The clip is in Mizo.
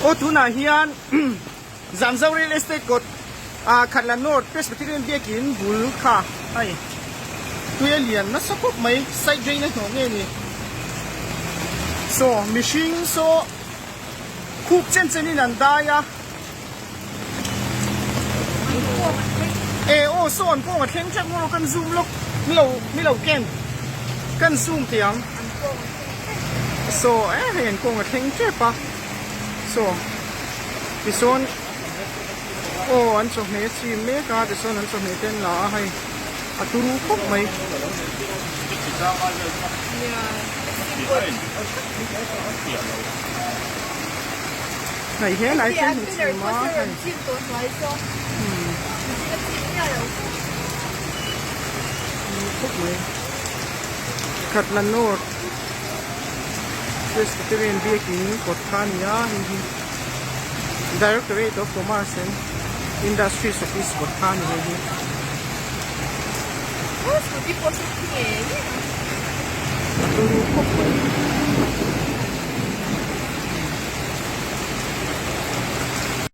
Aw tunah hian Zamzo Real Estate kawt ah Khatla North Presbyterian Biakin bul kha hei tui a lian nasa khawp mai side drain a hnawh nge ni saw mihring saw khup chen chen in an dai a. E aw saw an kawng a thleng tep maw kan zoom lawk milo milo ken kan zoom thei ang saw e hei an kawng a thleng tep a saw tisawn aw an chawhmeh a chim mek a tisawn an chawhmeh te an la a hei a turu khawp mai. Hei he lai hian hmu chhum a hei khawp mai Khatla North Presbyterian Biakin kawt kha a ni a hei hi Directorate of Commerce and Industries Office kawt kha a ni hei hi. A turu khawp mai.